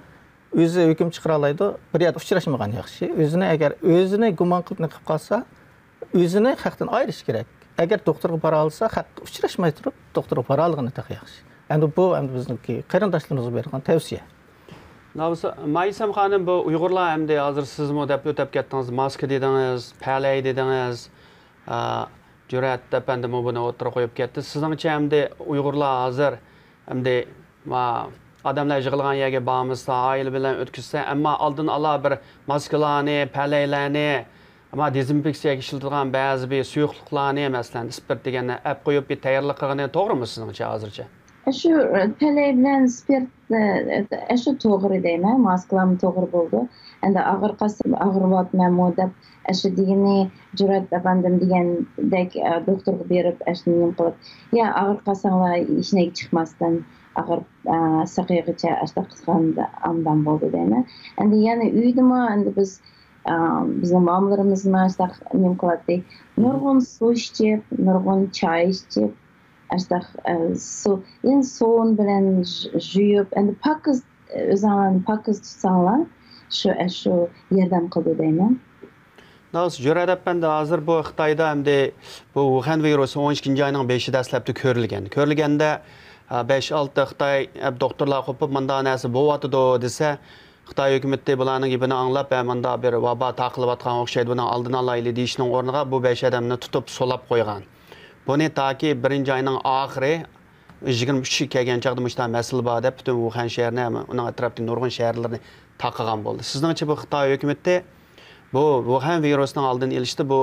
ئۆزى ھۆكۈم چىقىرالايدۇ، بىر يەردە ئۇچراشمىغان ياخشى. ئۆزىنى ئەگەر ئۆزىنى گۇمان قىلىپ نېمە قىلىپ قالسا، ئۆزىنى خەقتىن ئايرىش كېرەك. ئەگەر دوختۇرغا بارالىسا، خەق ئۇچراشماي تۇرۇپ دوختۇرغا بارالىغىنى تېخى ياخشى. ئەمدى بۇ، ئەمدى بىزنىڭكى قېرىنداشلىرىمىزغا بېرىدىغان تەۋسىيە. مايسەم خانىم، بۇ ئۇيغۇرلار ئەمدى ھازىر سىزمۇ دەپ ئۆتۈپ كەتتىڭىز، ماسكا دېدىڭىز، پەلەي دېدىڭىز. ئا، جۈرئەت ئەپەندىمۇ بۇنى ئوتتۇرىغا قويۇپ كەتتى. سىزنىڭچە ئەمدى ئۇيغۇرلار ھازىر ئەمدى ما-، ئادەملەر يىغىلغان يەرگە بارمىسا، ئائىلە بىلەن ئۆتكۈزسە، ئەمما ئالدىن ئالا بىر ماسكىلارنى، پەلەيلەرنى، ئەمما دېزىنفېكسىيەگە ئىشلىتىدىغان بەزى بىر سۇيۇقلۇقلارنى، مەسىلەن، ئىسپىرت دېگەننى ئەپ قويۇپ، بىر تەييارلىق قىلغىنى توغرىمۇ سىزنىڭچە ھازىرچە؟ شۇ، ئە، پەلەي بىلەن ئىسپىرت، ئە، ئە، شۇ توغرا دەيمەن، ماسكىلارمۇ توغرا بولىدۇ. ئەمدى ئاغرىپ قالسا، ئاغرىۋاتىمەنمۇ دەپ، ئەشۇ دېگىنى جۈرئەت ئەپەندىم دېگەندەك، ئە، دوختۇرغا بېرىپ، ئەشۇ نېمە قىلىپ، يا ئاغرىپ قالساڭلار ھېچنېگە چىقماستىن، ئاغرىپ، ئە، ساقىيغىچە ئاشۇنداق قىلغاندا ئاندام بولدى دەيمەن. ئەمدى يەنە ئۆيدىمۇ ئەمدى بىز، ئە، بىزنىڭ مامىلىرىمىزمۇ ئاشۇنداق نېمە قىلاتتى. نۇرغۇن سۇ ئىچىپ، نۇرغۇن چاي ئىچىپ، ئاشۇنداق، ئە، سۇ، يەنە سوۋۇن بىلەن ژۇ-، ژۇيۇپ، ئەمدى پاكىز، ئۆزۈڭلارنى پاكىز تۇتساڭلار، شۇ، ئە، شۇ ياردەم قىلىدۇ دەيمەن. راست، جۈرئەت ئەپەندى، ھازىر بۇ خىتايدا ئەمدى بۇ ۋۇخەن ۋىرۇسى ئون ئىككىنچى ئاينىڭ بەشى دەسلەپتە كۆرۈلگەن. كۆرۈلگەندە، ئە، بەش-ئالتە خىتاي، ئە، دوختۇرلار قوپۇپ، مۇنداق نەرسە بولۇۋاتىدۇ دېسە، خىتاي ھۆكۈمىتى بۇلارنىڭ گېپىنى ئاڭلاپ، ھە، مۇنداق بىر ۋابا تارقىلىۋاتقان ئوخشايدۇ، بۇنىڭ ئالدىنى ئالايلى دېيىشنىڭ ئورنىغا بۇ بەش ئادەمنى تۇتۇپ سولاپ قويغان. بۇنى تاكى بىرىنچى ئاينىڭ ئاخىرى، يىگىرمە ئۈچى كەلگەن چاغدا مۇشۇنداق مەسىلە بار دەپ، پۈتۈن ۋۇخەن شەھىرىنى، ھەم ئۇنىڭ ئەتراپىدىكى نۇرغۇن شەھەرلەرنى تاقىغان بولدى. سىزنىڭچە بۇ خىتاي ھۆكۈمىتى بۇ ۋۇخەن ۋىرۇسىنىڭ ئالدىنى ئېلىشتا بۇ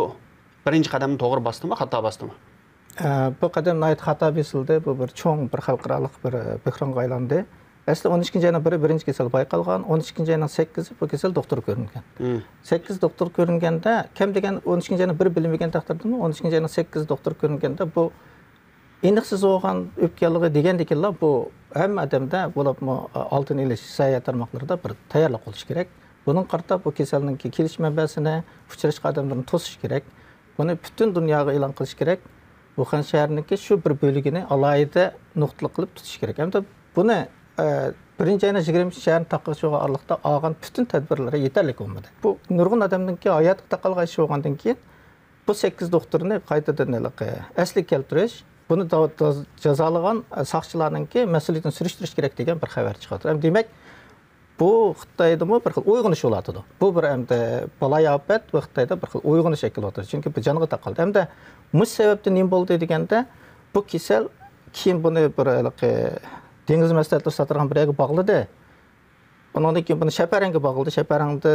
بىرىنچى قەدەمنى توغرا باستىمۇ، خاتا باستىمۇ؟ ئە، بۇ قەدەم ناھايىتى خاتا بېسىلدى. بۇ بىر چوڭ، بىر خەلقئارالىق بىر، ئە، بۆھرانغا ئايلاندى. ئەسلى ئون ئىككىنچى ئاينىڭ بىرى بىرىنچى كېسەل بايقالغان، ئون ئىككىنچى ئاينىڭ سەككىزى بۇ كېسەل دوختۇرغا كۆرۈنگەن. مم. سەككىز دوختۇرغا كۆرۈنگەندە، كەم دېگەن ئون ئىككىنچى ئاينىڭ بىرى بىلىنمىگەن تەقدىردىمۇ، ئون ئىككىنچى ئاينىڭ سەككىزى دوختۇرغا كۆرۈنگەندە، بۇ ئېنىقسىز بولغان ئۆپكە ياللۇغى دېگەندىكىنلا، بۇ ھەممە ئادەمدە، بولۇپمۇ ئالدىنى ئېلىش ساياھەت تارماقلىرىدا بىر تەييارلىق بولۇشى كېرەك. بۇنىڭغا قارىتا بۇ كېسەلنىڭكى كېلىش مەنبەسىنى، ئۇچراشقان ئادەملىرىنى توسۇش كېرەك. بۇنى پۈتۈن دۇنياغا ئېلان قىلىش كېرەك. ۋۇخەن شەھىرىنىڭكى شۇ بىر بۆلىكىنى ئالاھىدە نۇقتىلىق قىلىپ تۇتۇش كېرەك. ھەمدە بۇنى، ئە، بىرىنچى ئاينىڭ يىگىرمە ئۈچىنچى شەھەرنى تارقىغىچە بولغان ئارىلىقتا ئالغان پۈتۈن تەدبىرلىرى يېتەرلىك بولمىدى. بۇ نۇرغۇن ئادەمنىڭكى ھاياتىغا تاقالغان ئىش بولغاندىن كېيىن، بۇ سەككىز دوختۇرنى قايتىدىن ھېلىقى ئەسلىگە كەلتۈرۈش، بۇنى دا-، دا-، جازالىغان، ئە، ساقچىلارنىڭكى مەسئۇلىيىتىنى سۈرۈشتۈرۈش كېرەك دېگەن بىر خەۋەر چىقىۋاتىدۇ. ھەم دېمەك، بۇ خىتايدىمۇ بىر خىل ئويغىنىش بولۇۋاتىدۇ. بۇ بىر ئەمدى بالايىئاپەت ۋە خىتايدا بىر خىل ئويغىنىش شەكىل بولۇۋاتىدۇ. چۈنكى بۇ جانغا تاقالدى. ھەمدە مۇشۇ سەۋەبتىن نېمە بولدى دېگەندە، بۇ كېسەل كېيىن بۇنى بىر ھېلىقى دېڭىز مەھسۇلاتلىرى ساتىدىغان بىر يەرگە باغلىدى. ئۇنىڭدىن كېيىن بۇنى شەپەرەڭگە باغلىدى. شەپەرەڭدە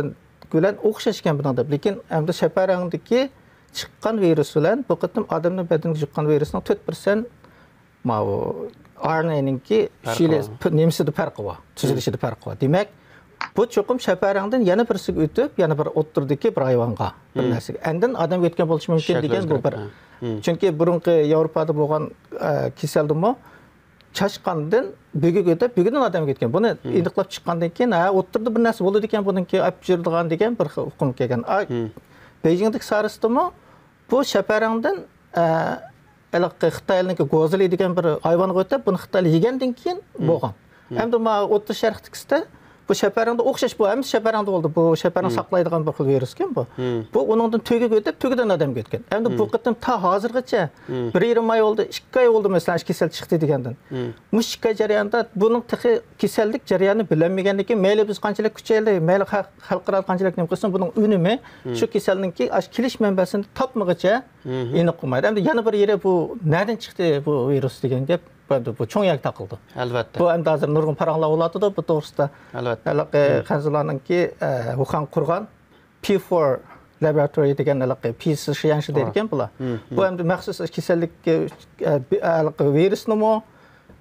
بىلەن ئوخشاش ئىكەن بۇنىڭ دەپ. لېكىن ئەمدى شەپەرەڭدىكى چىققان ۋىرۇس بىلەن بۇ قېتىم ئادەمنىڭ بەدىنىگە يۇققان ۋىرۇسنىڭ تۆت پىرسەنت ماۋۇ ئار ئېن ئېنىڭكى پەرقى شىلى-، بار. پ-، نېمىسىدە پەرقى بار، تۈزۈلۈشىدە پەرقى بار. دېمەك، بۇ چوقۇم شەپەرەڭدىن يەنە بىرسىگە ئۆتۈپ، يەنە بىر ئوتتۇرىدىكى بىر ھايۋانغا، بىر نەرسىگە. ئاندىن ئادەمگە ئۆتكەن بولۇشى مۇمكىن دېگەن بۇ بىر. چۈنكى بۇرۇنقى ياۋروپادا بولغان، ئە، كېسەلدىمۇ چاشقاندىن بۆگىگە ئۆتۈپ، بۆگىدىن ئادەمگە ئۆتكەن. بۇنى ئېنىقلاپ چىققاندىن كېيىن، ھە، ئوتتۇرىدا بىر نەرسە بولىدىكەن، بۇنىڭكى ئاپ يۈرىدىغان دېگەن بىر خىل ئۇقۇم كەلگەن. ئا، بېيجىڭدىكى سارستىمۇ بۇ شەپەرەڭدىن، ئە، ھېلىقى خىتايلىنىڭكى گوزىلى دېگەن بىر ھايۋانغا ئۆتۈپ، بۇنى خىتايلار يېگەندىن كېيىن بولغان. ئەمدى ما ئوتتۇرا شەرقتىكىسىدە بۇ شەپەرەڭدە ئوخشاش، بۇ ھەممىسى شەپەرەڭدە بولدى. بۇ شەپەرەڭ ساقلايدىغان بىر خىل ۋىرۇسكەن بۇ. بۇ ئۇنىڭدىن تۆگىگە ئۆتۈپ، تۆگىدىن ئادەمگە ئۆتكەن. ئەمدى بۇ قېتىم تا ھازىرغىچە بىر يېرىم ئاي بولدى، ئىككى ئاي بولدى، مەسىلەن، شۇ كېسەل چىقتى دېگەندىن. مۇشۇ ئىككى ئاي جەريانىدا بۇنىڭ تېخى كېسەللىك جەريانىنى بىلەلمىگەندىن كېيىن، مەيلى بىز قانچىلىك كۈچەيلى، مەيلى خەق-، خەلقئارا قانچىلىك نېمە قىلسۇن، بۇنىڭ ئۈنۈمى شۇ كېسەلنىڭكى ئاشۇ كېلىش مەنبەسىنى تاپمىغىچە ئېنىق بولمايدۇ. ئەمدى يەنە بىر يېرى بۇ نەدىن چىقتى بۇ ۋىرۇس دېگەن گەپ، بۇ، بۇ چوڭ يەرگە تاقىلىدۇ. ئەلۋەتتە. بۇ ئەمدى ھازىر نۇرغۇن پاراڭلار بولۇۋاتىدۇ بۇ توغرىسىدا. ئەلۋەتتە. ھېلىقى خەنزۇلارنىڭكى، ئە، ۋۇخەن قۇرغان پى فور لابوراتورىيە دېگەن ھېلىقى پى سى شيەنشى دەيدىكەن بۇلار. بۇ ئەمدى مەخسۇس كېسەللىك، ئە، بى-، ھېلىقى ۋىرۇسنىمۇ،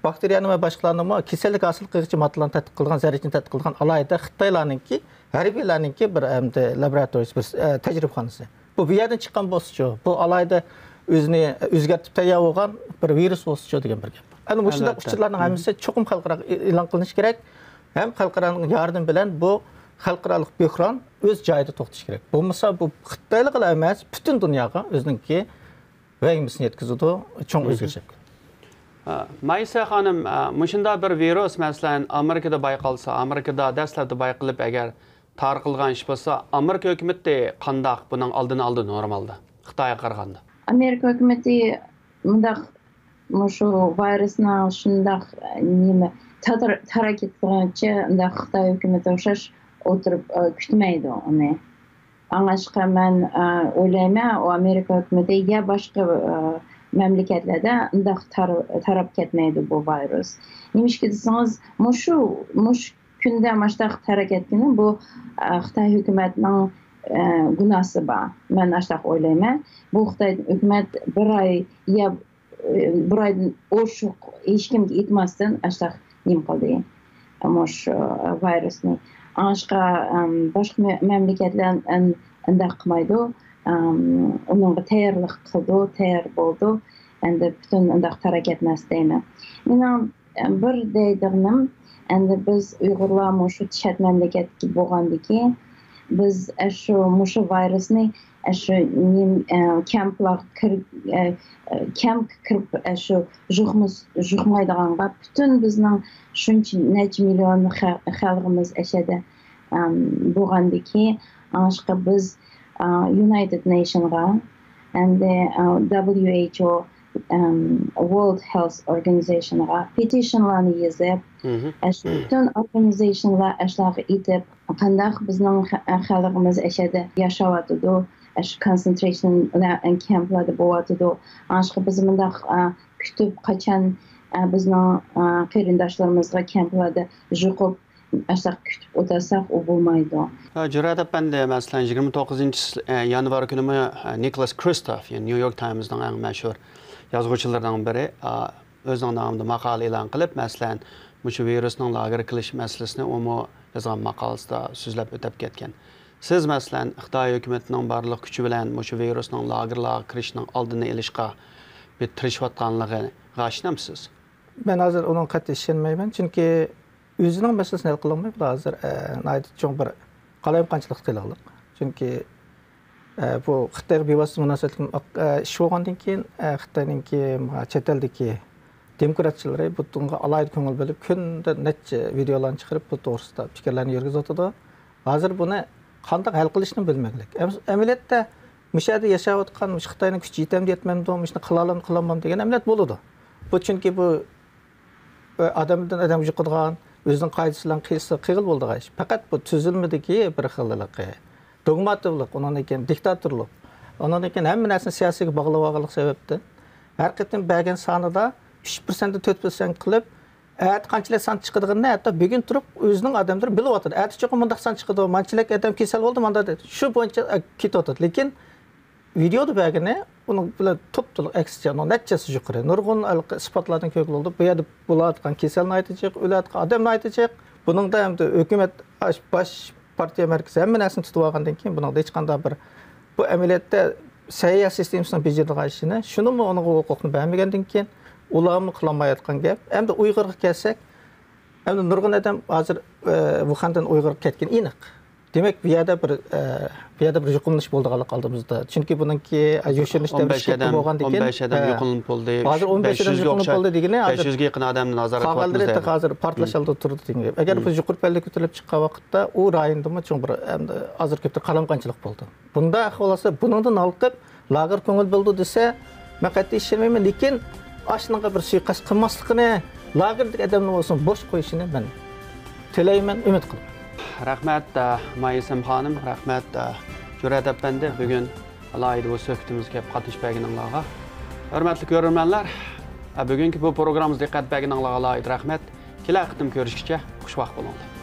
باكتېرىيەنىمۇ، باشقىلارنىمۇ كېسەللىك ھاسىل قىلغۇچى ماددىلارنى تەتقىق قىلىدىغان، زەررىچىنى تەتقىق قىلىدىغان ئالاھىدە خىتايلارنىڭكى، ھەربىيلەرنىڭكى بىر ئەمدى لابوراتورىيىسى، بىر، ئە، تەجرىبىخانىسى. بۇ، بۇ يەردىن چىققان بولسىچۇ، بۇ ئالاھىدە ئۆزىنى ئۆزگەرتىپ تەييار بولغان بىر ۋىرۇس بولسىچۇ دېگەن بىر گەپ. ئەنە مۇشۇنداق ئۇچۇرلارنىڭ ھەممىسى چوقۇم خەلقئاراغا ئېلان قىلىنىشى كېرەك. ھەم خەلقئارانىڭ ياردىمى بىلەن بۇ خەلقئارالىق بۆھران ئۆز جايىدا توختىشى كېرەك. بولمىسا بۇ خىتايلىقلا ئەمەس، پۈتۈن دۇنياغا ئۆزىنىڭكى ۋەھىمىسىنى يەتكۈزىدۇ، چوڭ ئۆزگىرىش ئەپ كېلىدۇ. ھە، مايسا خانىم، ئە، مۇشۇنداق بىر ۋىرۇس، مەسىلەن، ئامېرىكىدا بايقالسا، ئامېرىكىدا دەسلەپتە بايقىلىپ، ئەگەر تارقالغان ئىش بولسا، ئامېرىكا ھۆكۈمىتى قانداق بۇنىڭ ئالدىنى ئالىدۇ نورمالدا، خىتايغا قارىغاندا؟ ئامېرىكا ھۆكۈمىتى مۇنداق، مۇشۇ ۋىرۇسنىڭ شۇنداق، نېمە، تاتار-، تارا كېتىدىغانچە ئۇنداق خىتاي ھۆكۈمىتى ئوخشاش ئولتۇرۇپ، ئە، كۈتمەيدۇ ئۇنى. ئاڭلاشقا مەن، ئە، ئويلايمەن، ئۇ ئامېرىكا ھۆكۈمىتى يا باشقا، ئە، مەملىكەتلەردە ئۇنداق تار-، تاراپ كەتمەيدۇ بۇ ۋىرۇس. نېمىشقا دېسىڭىز، مۇشۇ، مۇشۇ كۈندە مۇشۇنداق تاراپ كەتكىنى بۇ، ئە، خىتاي ھۆكۈمەتنىڭ، ئە، گۇناھسى بار. مەن ئاشۇنداق ئويلايمەن. بۇ خىتاي ھۆكۈمەت بىر ئاي يا بىر ئايدىن ئوشۇق ھېچكىمگە ئېيتماستىن ئاشۇنداق نېمە قىلدى، مۇشۇ ۋىرۇسنى. ئاشقا، ئەم، باشقا مە-، مەملىكەتلەر ئەن-، ئەنداق قىلمايدۇ. ئەم، ئۇنىڭغا تەييارلىق قىلىدۇ، تەييار بولىدۇ. ئەندى پۈتۈن ئۇنداق تاراپ كەتمەس دەيمەن. مېنىڭ بىر دەيدىغىنىم، ئەمدى بىز ئۇيغۇرلار مۇشۇ چەت مەملىكەتتە بولغاندىكىن، بىز ئەشۇ، مۇشۇ ۋىرۇسنى ئەشۇ نېم-، ئە، كەمپلارغا كىرىپ، ئە، ئە، كەمپكە كىرىپ، ئەشۇ يۇقمىس-، يۇقمايدىغانغا، پۈتۈن بىزنىڭ شۇنچە نەچچە مىليون خە-، خەلقىمىز ئەشەدە، ئەم، بولغاندىكىن، ئاشقا بىز، ئە، يۇنايتېد نېيشنغا، ئەمدى، ئە، دابليۇ ئېيچ ئو، ئەم، ۋورلد ھېلت ئورگانىزېيشنغا پېتىشنلارنى يېزىپ، مهم. ئەش-، پۈتۈن ئورگانىزېيشنلار ئەشلارغا ئېيتىپ، قانداق بىزنىڭ خە-، خەلقىمىز ئەشەدە ياشاۋاتىدۇ، ئەش كونسېنترېيشن كەمپلاردا بولۇۋاتىدۇ. ئاشقا بىز مۇنداق، ئە، كۈتۈپ، قاچان، ئە، بىزنىڭ، ئە، قېرىنداشلىرىمىزغا كەمپلاردا يۇقۇپ، ئاشۇنداق كۈتۈپ ئولتۇرساق، ئۇ بولمايدۇ. ھە، جۈرئەت ئەپەندى، مەسىلەن، يىگىرمە توققۇزىنچى، ئە، يانۋار كۈنىمۇ، ئە، نىكولاس كرىستوف، يەنى نيۇ يورك تايمزنىڭ ئەڭ مەشھۇر يازغۇچىلىرىنىڭ بىرى، ئا، ئۆزىنىڭ نامىدا ماقالە ئېلان قىلىپ، مەسىلەن، مۇشۇ ۋىرۇسنىڭ لاگېرغا كېلىش مەسىلىسىنى ئۇمۇ يازغان ماقالىسىدا سۆزلەپ ئۆتۈپ كەتكەن. سىز، مەسىلەن، خىتاي ھۆكۈمىتىنىڭ بارلىق كۈچى بىلەن مۇشۇ ۋىرۇسنىڭ لاگېرلارغا كىرىشىنىڭ ئالدىنى ئېلىشقا بىر تىرىشىۋاتقانلىقىغا ئىشىنەمسىز؟ مەن ھازىر ئۇنىڭغا قەتئىي ئىشەنمەيمەن، چۈنكى ئۆزىنىڭ مەسىلىسىنى ھەل قىلالماي، بۇلار ھازىر، ئە، ناھايىتى چوڭ بىر قالايمىقانچىلىققا قېلىغلىق. چۈنكى، ئە، بۇ خىتايغا بىۋاسىتە مۇناسىۋەتلىك، ئە، ئىش بولغاندىن كېيىن، ئە، خىتاينىڭكى، ئە، چەت ئەلدىكى دېموكراتچىلىرى بۇنىڭغا ئالاھىدە كۆڭۈل بۆلۈپ، كۈندە نەچچە ۋىدېئولارنى چىقىرىپ، بۇ توغرىسىدا پىكىرلەرنى يۈرگۈزۈۋاتىدۇ. ھازىر بۇنى قانداق ھەل قىلىشنى بىلمەكلىك. ئەم-، ئەمەلىيەتتە مۇشۇ يەردە ياشاۋاتقان مۇشۇ خىتاينىڭ كۈچى يېتەمدۇ، يەتمەمدۇ، مۇشۇنى قىلالامدۇ، قىلالمامدۇ دېگەن ئەمەلىيەت بولىدۇ. بۇ چۈنكى بۇ ئادەمدىن ئادەمگە يۇقىدىغان، ئۆزىنىڭ قائىدىسى بىلەن قىلسا قىلغىلى بولىدىغان ئىش. پەقەت بۇ تۈزۈلمىدىكى بىر خىل ھېلىقى دوگماتىۋلىق، ئۇنىڭدىن كېيىن دىكتاتورلۇق، ئۇنىڭدىن كېيىن ھەممە نەرسىنى سىياسىيگە باغلىۋالغانلىق سەۋەبتىن، ھەر قېتىم بەرگەن سانىدا ئۈچ پىرسەنت، تۆت پىرسەنت قىلىپ، ئەتە قانچىلىك سان چىقىدىغىنىنى ھەتتا بۈگۈن تۇرۇپ ئۆزىنىڭ ئادەملىرى بىلىۋاتىدۇ. ئەتە چوقۇم مۇنداق سان چىقىدۇ، مانچىلىك ئادەم كېسەل بولدى، ماندا دېدى. شۇ بويىچە، ئە، كېتىۋاتىدۇ. لېكىن ۋىدېئودا بەرگىنى ئۇنىڭ بىلەن توپتولۇق ئەكسىچە، ئۇنىڭ نەچچىسى يۇقىرى. نۇرغۇن ھېلىقى ئىسپاتلاردىن كۆرگىلى بولىدۇ. بۇ يەردە بولۇۋاتقان كېسەل ناھايىتى جىق، ئۆلۈۋاتقان ئادەم ناھايىتى جىق. بۇنىڭدا ئەمدى ھۆكۈمەت، ئاش-، باش پارتىيە مەركىزى ھەممە نەرسىنى تۇتۇۋالغاندىن كېيىن، بۇنىڭدا ھېچقانداق بىر، بۇ ئەمەلىيەتتە سەھىيە سىستېمىسىنىڭ بېجىرىدىغان ئىشىنى، شۇنىمۇ ئۇنىڭغا ھوقۇقنى بەرمىگەندىن كېيىن، ئۇلارمۇ قىلالمايۋاتقان گەپ. ئەمدى ئۇيغۇرغا كەلسەك، ئەمدى نۇرغۇن ئادەم ھازىر، ئە، ۋۇخەندىن ئۇيغۇرغا كەتكىنى ئېنىق. دېمەك، بۇ يەردە بىر، ئە، بۇ يەردە بىر يۇقۇملىنىش بولىدىغانلىق ئالدىمىزدا. چۈنكى بۇنىڭكى، ئە، يوشۇرۇنۇش ئون بەش دەۋرىشى ئادەم، بولغاندىن ئون كېيىن، بەش ئادەم ھە. يۇقۇملىنىپ بولدى. ھازىر ئون بەش ئادەم بەش يۈزگە يۇقۇملىنىپ ئوخشاش، بولدى دېگىنى بەش يۈزگە يېقىن ئادەمنى نازارەت قىلىۋاتىمىز قالغانلىرى دەيمەن. ھازىر پارتلاش ھالىتىدە تۇرىدۇ دېگەن گەپ. ئەگەر بۇ يۇقىرى پەللىگە كۆتۈرۈلۈپ چىققان ۋاقىتتا، ئۇ رايوندىمۇ چوڭ بىر، ئەمدى ئازراق كۆپتۇر قالايمىقانچىلىق بولىدۇ. بۇنداق ئەھۋال بولسا، بۇنىڭدىن ھالقىپ، لاگېر كۆڭۈل بۆلىدۇ دېسە، مەن قەتئىي ئىشەنمەيمەن، لېكىن ئاشۇنىڭغا بىر سۇيىقەست قىلماسلىقىنى، لاگېردىكى ئادەمنى بولسۇن بوش قويۇشىنى مەن تىلەيمەن، ئۈمىد قىلىمەن. رەھمەت، ئە، مايسەم خانىم، رەھمەت، ئە، جۈرئەت ئەپەندى، بۈگۈن ئالاھىدە بۇ سۆھبىتىمىزگە كېلىپ قاتنىشىپ بەرگىنىڭلارغا. ھۆرمەتلىك كۆرۈرمەنلەر، ئە، بۈگۈنكى بۇ پروگراممىمىزغا دىققەت بەرگىنىڭلارغا ئالاھىدە رەھمەت. كېلەر قېتىم كۆرۈشكىچە خۇش ۋاقىت بولۇڭلار.